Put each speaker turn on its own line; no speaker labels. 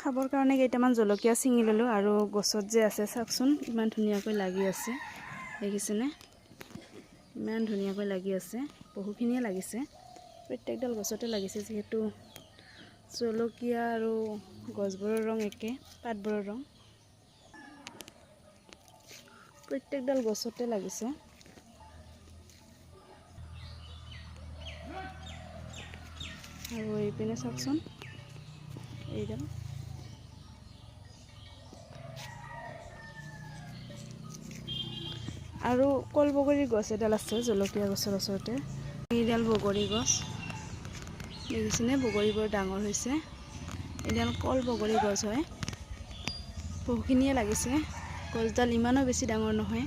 খাবৰ কাৰণে কেইটামান জলকীয়া ছিঙি ল'লোঁ। আৰু গছত যে আছে চাওকচোন, ইমান ধুনীয়াকৈ লাগি আছে, দেখিছেনে? ইমান ধুনীয়াকৈ লাগি আছে, বহুখিনিয়ে লাগিছে, প্ৰত্যেকডাল গছতে লাগিছে। যিহেতু জলকীয়া আৰু গছবোৰৰ ৰং একে, পাতবোৰৰ ৰং প্ৰত্যেকডাল গছতে লাগিছে। আৰু এইপিনে চাওকচোন, এইডাল আৰু কল বগৰীৰ গছ এডাল আছে জলকীয়া গছৰ ওচৰতে। এইডাল বগৰী গছ দেখিছেনে? বগৰীবোৰ ডাঙৰ হৈছে। এইডাল কল বগৰী গছ হয়, বহুখিনিয়ে লাগিছে। গছডাল ইমানো বেছি ডাঙৰ নহয়।